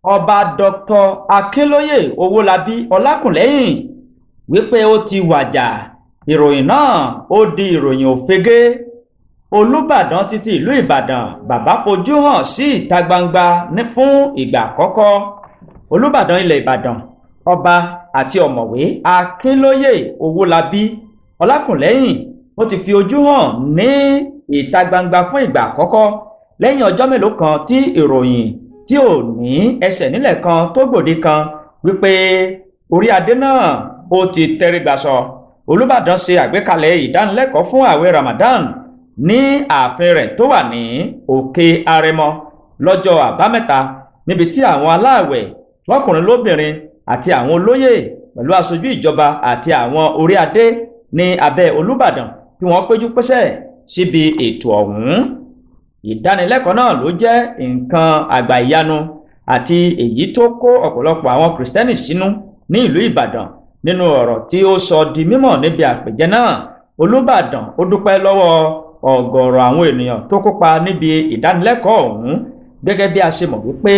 Ọba Dr. Akinlóye Owólabí Ọlákùlẹ́hìn wípé ó ti wàjà. Ìròyìn náà ó di ìròyìn òfegè. Olùbàdàn títí ìlú Ìbàdàn, bàbá fojú hàn sí ìta gbangba fún ìgbà àkọ́kọ́. Olùbàdàn ilẹ̀ Ìbàdàn, Ọba àti Ọ̀mọ̀wé Akínlóye Owólabí Ọlákùlẹ́hìn, ó ti fi ojú hàn ní ìta gbangba fún ìgbà àkọ́kọ́ lẹ́yìn ọjọ́ mélòó kan tí ìròyìn tí ò ní ẹsẹ̀ nílẹ̀ kan tó gbòde kan wípé orí adé náà ó ti tẹrígbàsọ. Olùbàdàn ṣe àgbékalẹ̀ ìdánilẹ́kọ̀ọ́ fún ààwẹ̀ Ramadan ní ààfin rẹ̀ tó wà ní Òkè Arẹmọ lọ́jọ́ Àbámẹ́ta, níbi tí àwọn aláàwẹ̀ lọ́kùnrin lóbìnrin àti àwọn olóyè pẹ̀lú aṣojú ìjọba àti àwọn orí adé ní abẹ́ Olùbàdàn tí wọ́n péjú pésẹ̀ síbi ètò ọ̀hún. Ìdánilẹ́kọ̀ọ́ náà ló jẹ́ nǹkan àgbà ìyanu àti èyí tó kó ọ̀pọ̀lọpọ̀ àwọn Kìrìsìtẹ́nì sínú ní ìlú Ìbàdàn. Nínú ọ̀rọ̀ tí ó sọ di mímọ̀ níbi àpèjẹ náà, Olùbàdàn ó dúpẹ́ lọ́wọ́ ọ̀gọ̀ọ̀rọ̀ àwọn ènìyàn tó kópa níbi ìdánilẹ́kọ̀ọ́ ọ̀hún. Gẹ́gẹ́ bí a ṣe mọ̀ wípé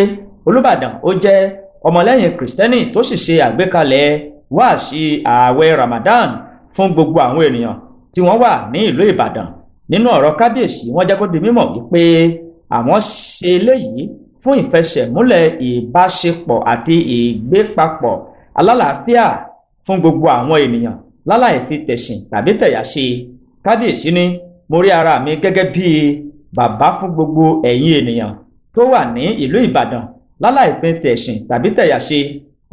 Olùbàdàn ó jẹ́ ọmọlẹ́yìn Kìrìsìtẹ́nì tó sì ṣe àgbékalẹ̀ wáàsí ààwẹ̀ Ramadan fún gbogbo àwọn ènìyàn tí wọ́n wà ní ìlú Ìbàdàn. Nínú ọ̀rọ̀ kábíyèsí, wọ́n jẹ́ kó di mímọ̀ wípé àwọn ṣe eléyìí fún ìfẹsẹ̀múlẹ̀ ìbáṣepọ̀ àti ìgbépapọ̀ alálàáfíà fún gbogbo àwọn ènìyàn láláì fi tẹ̀sìn tàbí tẹ̀yà ṣe. Kábíyèsí ní, "Mo rí ara mi gẹ́gẹ́ bíi bàbá fún gbogbo ẹ̀yin ènìyàn tó wà ní ìlú Ìbàdàn láláì fi tẹ̀sìn tàbí tẹ̀yà ṣe."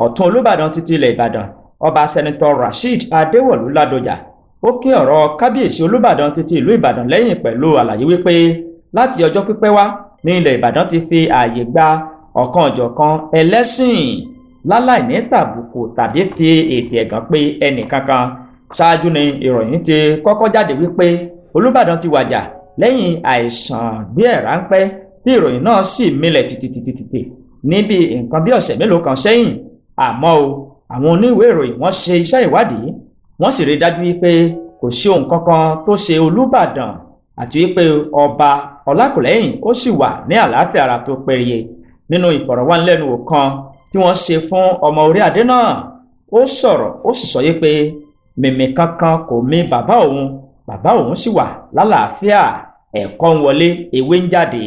Ọ̀tún Olúbàdàn títí ilẹ̀ Ìbàdàn, Ọba Senator Rasheed Adéwọ̀lú Ládọjà, ó kí ọ̀rọ̀ kábíyèsí Olúbàdàn títí ìlú Ìbàdàn lẹ́yìn pẹ̀lú àlàyé wípé láti ọjọ́ pípẹ́ wá ní ilẹ̀ Ìbàdàn ti fi ààyè gba ọ̀kan-ò-jọ̀kan ẹlẹ́sìn láláì ní tàbùkù tàbí fi ètè ẹ̀gàn pé ẹnì kankan. Ṣáájú ni ìròyìn ti kọ́kọ́ jáde wípé Olúbàdàn ti wàjà lẹ́yìn àìsàn díẹ̀ ráńpẹ́, tí ìròyìn náà sì milẹ̀ tìtìtìtìtì níbi nǹkan bí ọ̀sẹ̀ mélòó kan sẹ́yìn. Àmọ́ o, àwọn oníwèé ìròyìn wọ́n ṣe iṣẹ́ ìwádìí, wọ́n sì rí dájú wípé kò sí ohun kankan tó ṣe Olúbàdàn àti wípé Ọba Ọlákùlẹ́hìn ó sì wà ní àlàáfíà ara tó péye. Nínú ìfọ̀rọ̀wánilẹ́nuwò kan tí wọ́n ṣe fún ọmọ orí adé náà, ó sọ̀rọ̀, ó sì sọ yí pé mímí kankan kò mì bàbá òun, bàbá òun sì wà lálàáfíà. Ẹ̀kọ́ ń wọlé, ewé ń jáde.